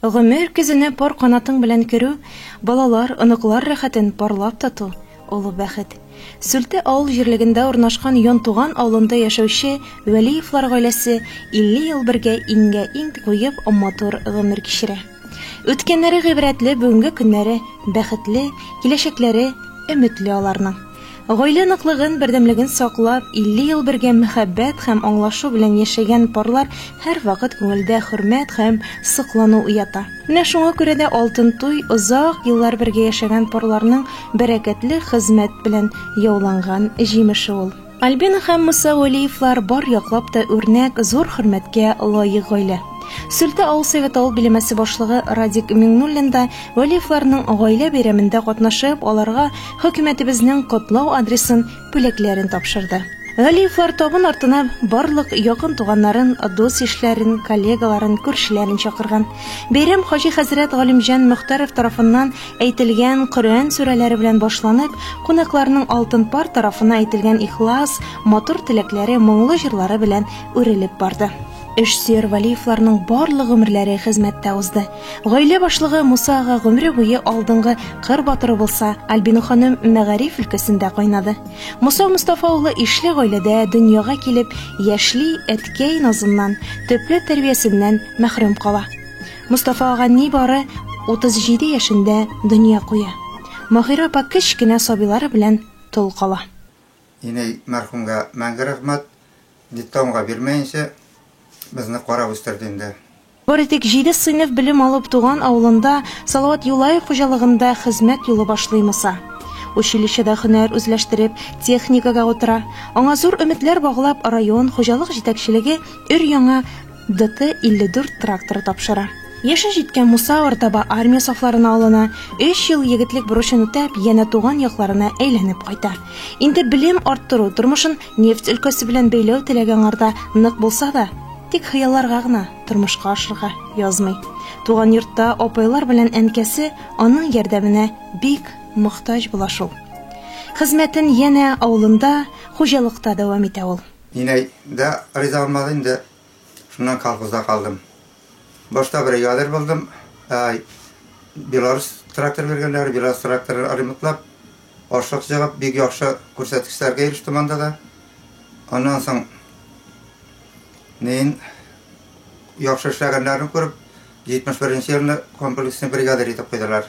Гомер көзенә пар канатың белән керү, балалар, оныклар рәхәтен парлап тату, олы бәхет. Сүлте авыл җирлегендә урнашкан Янтуган авылында яшәүче Вәлиевлар гаиләсе 50 ел бергә иңгә-иң куеп матур гомер кичерә. Үткәннәре гыйбрәтле, бүгенге көннәре бәхетле, киләчәкләре өметле аларның. Гаилә ныклыгын, бердәмлеген саклап, 50 ел бергә мәхәббәт һәм аңлашу белән яшәгән парлар һәрвакыт күңелдә хөрмәт һәм соклану уята. Менә шуңа күрә дә алтын туй озак еллар бергә яшәгән парларның бәрәкәтле хезмәт белән яуланган җимеше ул. Альбина һәм Муса Вәлиевлар бар яклап та үрнәк, зур хөрмәткә лаек гаилә. Сөлте авыл советы авыл биләмәсе башлыгы Радик Миңнуллин да Вәлиевларның гаилә бәйрәмендә катнашып, аларга хөкүмәтебезнең котлау адресын, бүләкләрен тапшырды. Галиевлар табын артына барлык якын туганнарын, дус-ишләрен, коллегаларын, күршеләрен чакырган. Бәйрәм хаҗи хәзрәт Галимҗан Мөхтәров тарафыннан әйтелгән Коръән сүрәләре белән башланып, кунакларның алтын пар тарафына әйтелгән ихлас, матур теләкләре, моңлы җырлары белән үрелеп барды. Эшсөяр Вәлиевларның барлык гомерләре хезмәттә узды. Гаилә башлыгы Муса ага гомере буе алдынгы кыр батыры булса, Альбина ханым мәгариф өлкәсендә кайнады. Муса Мостафа улы ишле гаиләдә дөньяга килеп, яшьли әткәй назыннан, төпле тәрбиясеннән мәхрүм кала. Мостафа ага нибары 37 яшендә дөнья куя. Маһира апа кечкенә сабыйлары белән тол кала. Инәй мәрхүмгә мәңге рәхмәт, детдомга бирмәенчә, безне карап үстерде инде. Бары тик җиде сыйныф белем алып, туган авылында, Салават Юлаев хуҗалыгында хезмәт юлы башлый Муса. Училищеда һөнәр үзләштереп, техникага утыра. Аңа зур өметләр баглап, район, хуҗалык җитәкчелеге өр-яңа ДТ-54 тракторы тапшыра. Яше җиткән Муса арытаба армия сафларына алына, өч ел егетлек бурычын үтәп, янә туган якларына әйләнеп кайта. Инде белем арттыру, тормышын нефть өлкәсе белән бәйләү теләге аңарда нык булса да, тик хыялларга гына тормышка ашырга язмый. Туган йортта апайлар белән әнкәсе аның ярдәменә бик мохтаҗ була шул. Хезмәтен янә авылында, хуҗалыкта дәвам итә ул. Инәй дә риза булмады инде, шуннан колхозда калдым. Башта бригадир булдым, Беларусь трактор биргәннәр, Беларусь тракторын ремонтлап, ашлык җыгып, бик яхшы күрсәткечләргә ирештем анда да. Аннан соң Мин яхшы эшләгәннәрен күреп, 71 нче елны комплексный бригадир итеп куйдылар.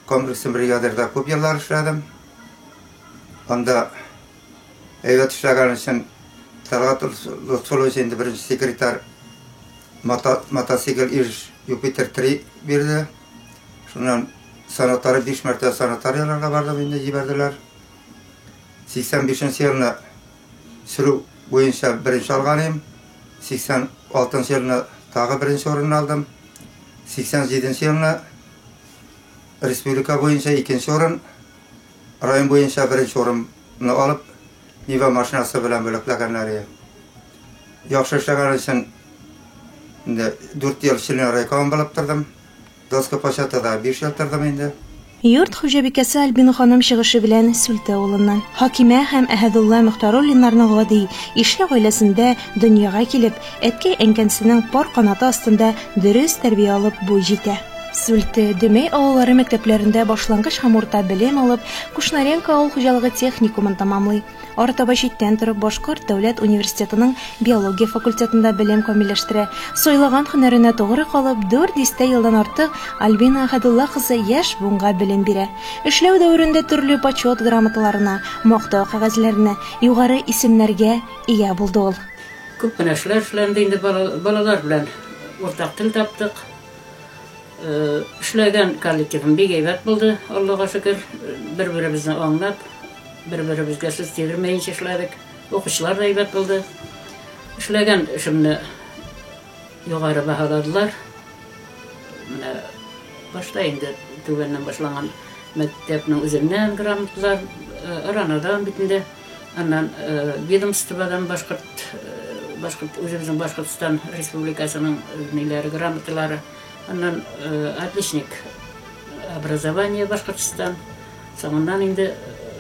Комплексный бригадирда күп еллар эшләдем. Анда әйбәт эшләгән өчен Тәлгать Лотфуллович инде беренче секретарь мотоцикл Иж Юпитер 3 бирде. Шуннан санаторий, 5 мәртәбә санаторияләргә бардым инде, җибәрделәр. 85 нче елны Сөрү буенча беренче алган идем. 86 нчы елны тагы беренче урынны алдым. 87 нче елны республика буенча икенче урын, район буенча беренче урынны алып, Нива машинасы белән бүләкләгәннәр иде. Яхшы эшләгән өчен инде 4 ел член райкома булып тордым. Доска почетада 5 ел тордым инде. Йорт хуҗабикәсе Альбина ханым чыгышы белән Сүлтә авылыннан. Хакимә һәм Әһәдулла Мөхтәруллиннарның гади, ишле гаиләсендә дөньяга килеп, әткәй-әнкәнсенең пар канаты астында дөрес тәрбия алып буй җитә. Сүлте, Дөмәй авыллары мәктәпләрендә башлангыч һәм урта белем алып, Кушнаренко авыл хуҗалыгы техникумын тәмамлый. Арытаба читтән торып Башкорт дәүләт университетының биология факультетында белем камилләштерә. Сайлаган һөнәренә тугры калып, дүрт дистә елдан артык Альбина Әхәдулла кызы яшь буынга белем бирә. Эшләү дәверендә төрле Почет грамоталарына, Мактау кәгазьләренә, югары исемнәргә ия булды ул. Күп кенә эшләр эшләнде инде, балалар белән уртак тел таптык. Эшләгән коллективым бик әйбәт булды, Аллага шөкер. Бер-беребезне аңлап, бер-беребезгә сүз тидермәенчә эшләдек. Укучылар да әйбәт булды. Эшләгән эшемне югары баһаладылар. Менә башта инде түбәннән башланган мәктәпнең үзеннән грамоталар, Ранадан бит инде. Аннан ведомстводан башкорт, башкорт үзебезнең Башкортстан Республикасының ниләре, грамоталары. Аннан отличник образования Башкортстан. Соңыннан инде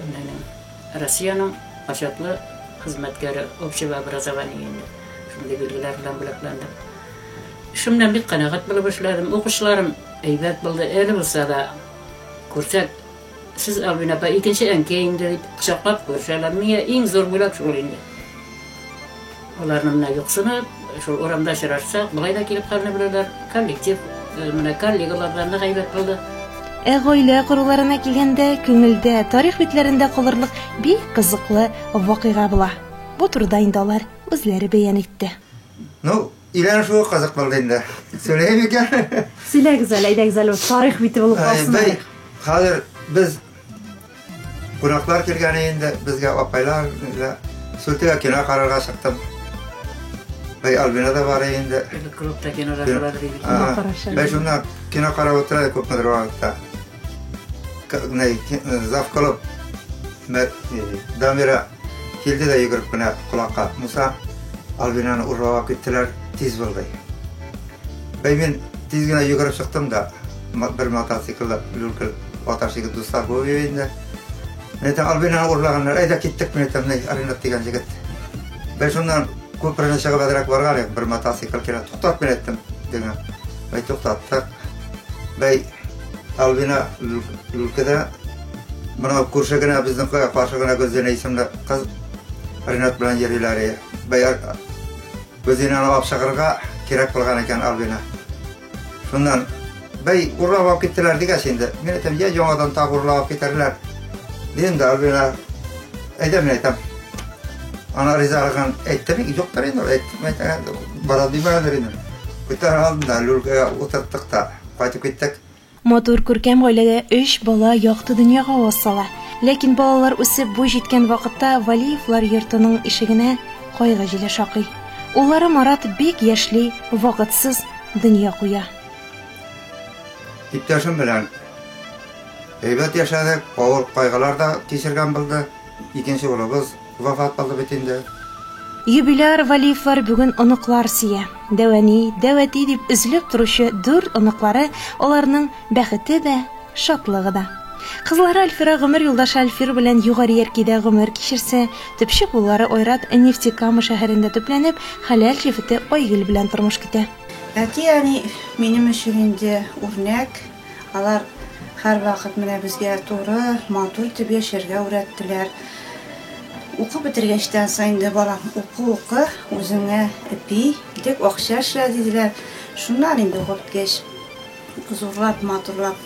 менә Россиянең почетлы хезмәткәре общего образования инде. Шундый билгеләр белән бүләкләндем. Эшемнән бик канәгать булып эшләдем. Укучыларым әйбәт булды. Әле булса да күрсәк, сез Альбина апа икенче әнкәй инде дип кочаклап күрешәләр. Миңа иң зур бүләк шул инде. Аларны менә юксынып, шул урамда очрашсак, болай да килеп хәлне беләләр. Коллектив, менә коллегалар да нык әйбәт булды. Ә гаилә коруларына килгәндә, күңелдә, тарих битләрендә калырлык бик кызыклы вакыйга була. Бу турыда инде алар үзләре бәян итте. Ну, өйләнешүе кызык булды инде. Сөйләйм икән. Сөйләгез әле, әйдәгез әле, тарих бите булып калсын. Бер, хәзер без кунаклар килгән инде, безгә апайлар, Сүлтегә кино карарга чыктым. Бәй Альбина да бар инде. Элек клубта кинода карады бит. Кино карашы. Бәй шунда кино карап утыра күпмедер вакытта. Завклуб Дамира килде дә йөгереп кенә колакка. Муса Альбинаны урлап киттеләр, тиз булды. Бәй мин тиз генә йөгереп чыктым да, бер мотоциклда люлькер аташ егет дуслар булып инде. Мен әйтәм, Альбинаны урлаганнар, әйдә киттек, мен әйтәм, ни, Ринат дигән егет. Бәй шуннан күперне чыгып әзрәк барган идек, бер мотоцикл килә, туктат, мин әйттем, дигән. Бәй туктаттык. Бәй Альбина люлькедә менә күрше генә безнең каршы гына Гөлзинә исемле кыз Ринат белән йөриләр. Бәй Гөлзинәне алып чыгарга кирәк булган икән Альбина. Шуннан бәй урлап алып киттеләр дигәч инде, мин әйтәм, я яңадан тагы урлап алып китәрләр. Дидем дә Альбина, әйдә мин әйтәм. Ана ризалыгын әйтте ми, юктыр инде, әйттем, әйтәм, бара димәгәндер инде. Күтәреп алдым да, люлькага утырттык та, кайтып киттек. Матур күркәм гаиләдә өч бала якты дөньяга аваз сала. Ләкин балалар үсеп буй җиткән вакытта Валиевлар йортының ишегенә кайгы җиле шакый. Уллары Марат бик яшьли, вакытсыз дөнья куя. Иптәшем белән әйбәт яшәдек, авыр кайгылар да кичергән булды. Икенче улыбыз вафат булды бит инде. Юбиляр Валиевлар бүген оныклар сөя. Дәү әни, дәү әти дип өзелеп торучы дүрт оныклары аларның бәхете дә, шатлыгы да. Кызлары Альфира гомер юлдашы Альфир белән Югары Яркидә гомер кичерсә, төпчек уллары Айрат Нефтекама шәһәрендә төпләнеп, хәләл җефете Айгөл белән тормыш көтә. Әти-әни минем өчен инде үрнәк. Алар һәрвакыт менә безгә туры, матур итеп яшәргә үрәттеләр. Укып бетергәчтән соң инде балам, укы, укы, үзеңә эпи, дип акча эшлә диделәр. Шуннан инде укып беткәч, зурлап, матурлап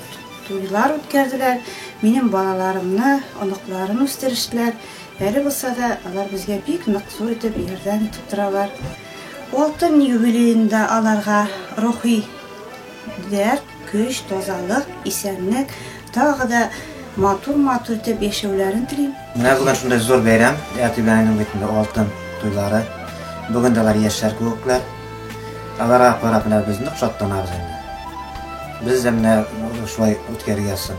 туйлар үткәрделәр. Минем балаларымны, оныкларын үстерештеләр. Әле булса да алар безгә бик нык зур итеп ярдәм итеп торалар. Алтын юбилеенда аларга рухи дәрт, көч, тазалык, исәнлек, тагы да матур-матур итеп яшәүләрен телим. Менә бүген шундый зур бәйрәм, әти белән әнинең бит инде алтын туйлары. Бүген дә алар яшьләр кебекләр. Аларга карап менә без нык шатланабыз инде. Без дә менә шулай үткәрергә язсын.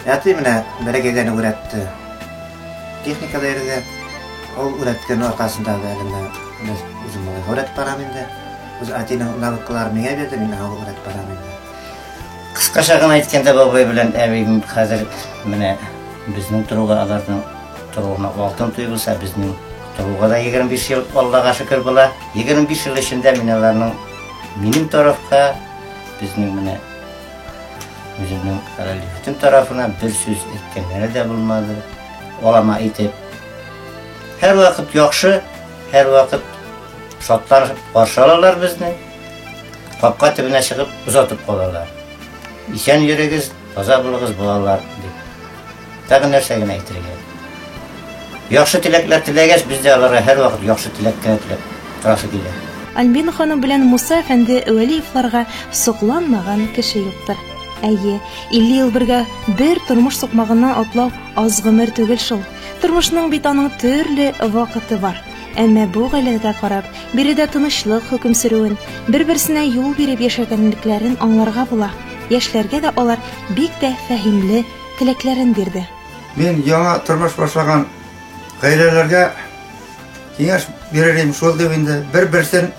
Әти менә бәләкәйдән үк өйрәтте. Техникада йөрергә. Ул өйрәткән аркасында да әле менә без үзем малайга өйрәтеп барам инде. Үз әтинең навыкларын миңа бирде, мин аңа өйрәтеп барам инде. Кыскача гына әйткәндә, бабай белән әбием хәзер менә безнең торуга, аларның торуына алтын туй булса, безнең торуга да 25 ел, Аллага шөкер була. 25 ел эчендә мин аларның минем тарафка, безнең менә үземнең хәләл җефетем тарафына бер сүз әйткәннәре дә булмады. Алама итеп. Һәрвакыт яхшы, һәрвакыт шатланып каршы алалар безне. Капка төбенә чыгып озатып калалар. Исән йөрегез, таза булыгыз, балалар, дип. Тагын нәрсә генә әйтергә? Яхшы теләкләр теләгәч, без дә аларга һәрвакыт яхшы теләк кенә теләп торасы килә. Альбина ханым белән Муса әфәнде Вәлиевларга сокланмаган кеше юктыр. Әйе, 50 ел бергә бер тормыш сукмагыннан атлау аз гомер түгел шул. Тормышның бит аның төрле вакыты бар. Әмма бу гаиләгә карап, биредә тынычлык хөкем сөрүен, бер-берсенә юл биреп яшәгәнлекләрен аңларга була. Яшьләргә дә алар бик тә фәһимле теләкләрен бирде. Мин яңа тормыш башлаган гаиләләргә киңәш бирер идем шул дип инде, бер-берсен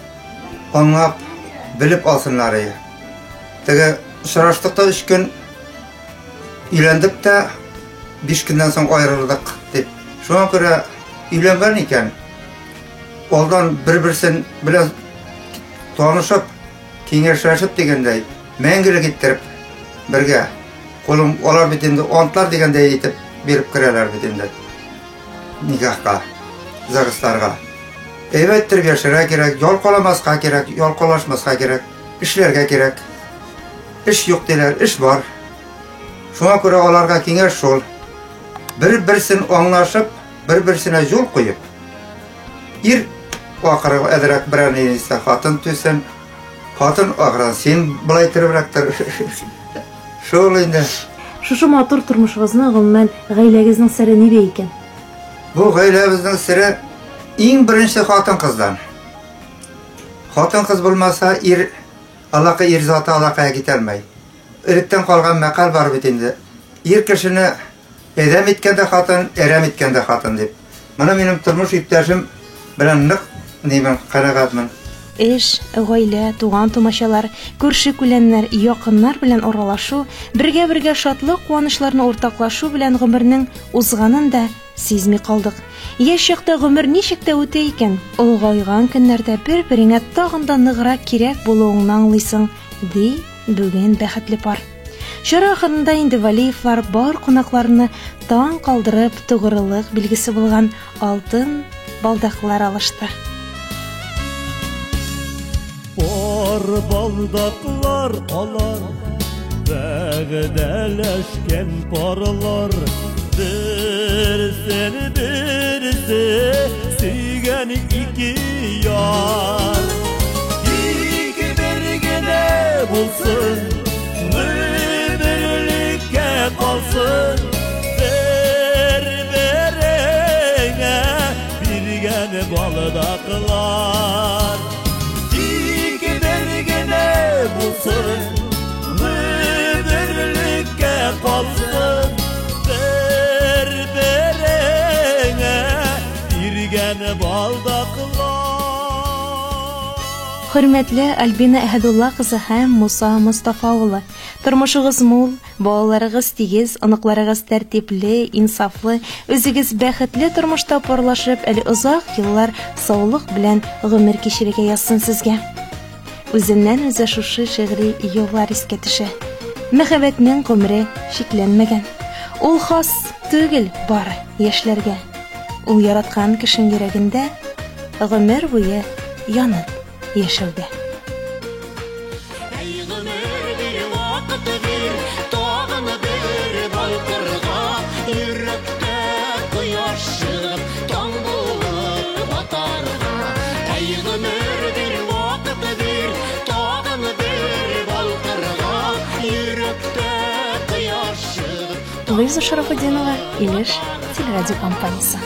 аңлап, белеп алсыннар иде. Теге очраштык та өч көн, өйләндек тә 5 көннән соң аерылдык дип. Шуңа күрә өйләнгән икән, алдан бер-берсен белән танышып, киңәшләшеп дигәндәй, мәңгелек иттереп бергә кулым алар бит инде антлар дигәндәй итеп биреп керәләр бит инде никахка, ЗАГСларга. Әйбәт иттереп яшәргә кирәк, ялкауламаска кирәк, ялкаулашмаска кирәк, эшләргә кирәк. Эш юк диләр, эш бар. Шуңа күрә аларга киңәш шул. Бер-берсен аңлашып, бер-берсенә юл куеп, ир акыры әзрәк берәр ни дисә, хатын түзсен, хатын акыры, син болай иттеребрәк тор. Шул инде. Шушы матур тормышыгызны, гомумән, гаиләгезнең сере нидә икән? Бу гаиләбезнең сере иң беренче хатын-кыздан. Хатын-кыз булмаса, ир алака ир заты алакая китәлмәй. Электән калган мәкаль бар бит инде. Ир кешене Әдәм иткән дә хатын, әрәм иткән дә хатын дип. Моны минем тормыш иптәшем белән нык нимен, канәгатьмен. Эш, гаилә, туган-тумачалар, күрше-күләннәр, якыннар белән аралашу, бергә-бергә шатлык-куанычларны уртаклашу белән гомернең узганын да сизми калдык. Яшь чакта гомер ничек тә үтә икән, олыгайган көннәрдә бер-береңә тагын да ныграк кирәк булуыңны аңлыйсың, ди бүген бәхетле пар. Чара ахырында инде Валиевлар бар кунакларны таң калдырып тугрылык билгесе булган алтын балдаклар алышты. Пар балдаклар алар, вәгъдәләшкән парлар, берсен берсе сөйгән ике яр. Тик бер генә булсын, гомерлеккә калсын, бер-береңә биргән балдаклар. Тик бер генә булсын, гомерлеккә калсын, бер-береңә биргән балдаклар. Хөрмәтле Альбина Әһәдулла кызы һәм Муса Мостафа улы, тормышыгыз мул, балаларыгыз тигез, оныкларыгыз тәртипле, инсафлы, үзегез бәхетле тормышта парлашып, әле озак еллар саулык белән гомер кичерергә язсын сезгә. Үзеннән-үзе шушы шигъри юллар искә төшә. Мәхәббәтнең гомере чикләнмәгән. Ул хас түгел бары яшьләргә. Ул яраткан кешең йөрәгендә гомер буе янып яшәүдә. Әй гомер бир, вакыт бир, тагын бер балкырга, йөрәктә кояш чыгып, таң булып атарга. Әй гомер бир, вакыт бир, тагын бер балкырга, йөрәктә кояш чыгып, Луиза Шарафутдинова, Илеш телерадиокомпаниясе.